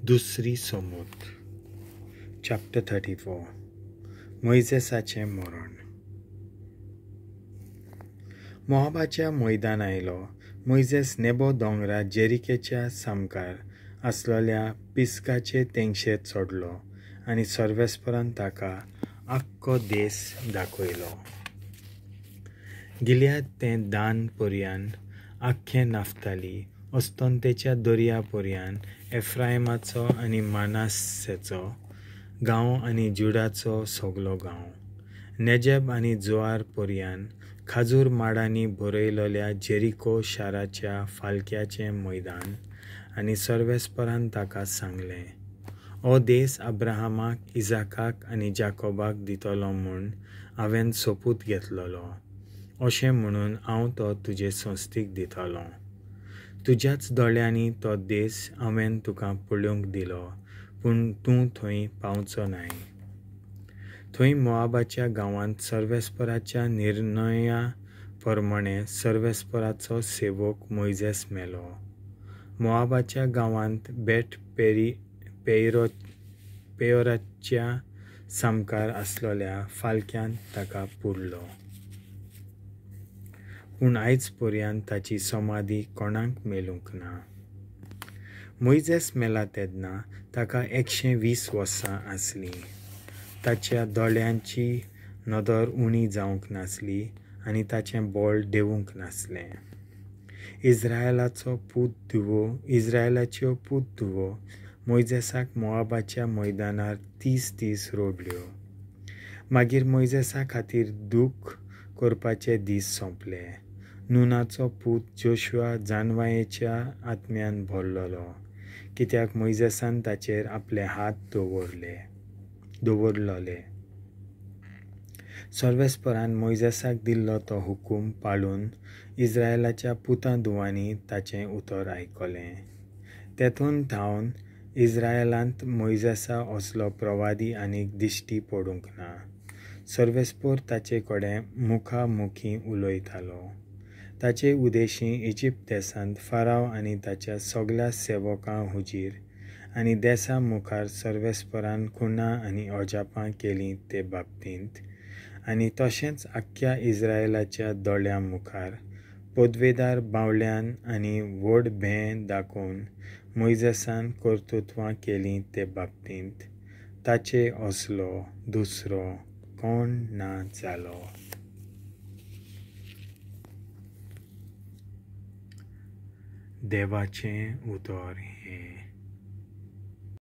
दुसरी सोमूत, चॅप्टर 34. मोयजेसाचें मरण. मोआबाच्या मैदान आयलो. मोयजेस नेबो दोंगरा जेरिकेच्या सामकार आसलेल्या पिस्गाचे तेंगशेर चडलो आनी सर्वेस्परान ताका आख्खो देस दाखयलो. गिलयाद तें दान पर्यान, आख्खें नाफ्ताली, अस्तंतेच्या दर्या पर्यान, एफ्रायमाचो आनी मानासेचो गांव आनी जुडाचो सगलो गांव, नेजेब आनी जोआर पर्यान, खाजूर माडांनी भरयलेल्या जेरिको शाराच्या फालक्याचें मैदान. आनी सर्वेस्परान ताका सांगलें, हो देस अब्राहमाक, इजाकाक आनी जाकोबाक दितलो म्हूण हांवें सोपूत घेतलेलो, अशें म्हणून हांव तो तुजे संस्थीक दितलो. तुज्याच दोळ्यांनी तो देस हांवें तुका पळोवंक दिलो, पूण तूं थंय पावचो नाय. थंय मोआबाच्या गांवांत सर्वेस्पराच्या निर्णया प्रमाणें सर्वेस्पराचो सेवक मोयजेस मेलो. मोआबाच्या गांवांत बेट पेयोराच्या सामकार आसलेल्या फालक्यांत ताका पुरलो. पूण आयज पर्यंत ताची समाधी कोणाक मेळूंक ना. मोयजेस मेला तेन्ना ताका 120 वर्सां आसलीं. ताच्या दोळ्यांची नदर उणी जावंक नासली आनी ताचें बळ देंवूंक नासलें. इस्रायलाच्यो पूत धुवो मोयजेसाक मोआबाच्या मैदानार 30 दीस रडल्यो. मागीर मोयजेसा खातीर दूख करपाचे दीस सोंपले. नुनाचो पूत जोशुआ जानवायेच्या आत्म्यान भरलेलो, कित्याक मोयजेसान ताचेर आपले हात दवरलेले. सर्वेस्परान मोयजेसाक दिल्लो तो हुकूम पाळून इस्रायलाच्या पुतां धुवांनी ताचें उतर आयकलें. तेतून थावन इस्रायलांत मोयजेसा असलो प्रवादी आनीक दिश्टी पडूंक ना. सर्वेस्पर ताचे कडेन मुखामुखी उलयतालो. ताचे उदेशीं इजिप्त देसांत फाराव आनी ताच्या सगल्या सेवकां हुजीर आनी देसा मुखार सर्वेस्परान खुणां आनी अजापां केलीं ते बाबतींत, आनी तशेंच आख्ख्या इस्रायलाच्या दोळ्यां मुखार पदवेदार बावल्यान आनी व्हड भें दाखोवन मोयजेसान कर्तृत्वां केलीं ते बाबतींत ताचे असलो दुसरो कोण ना जालो. देवाचें उतर हें.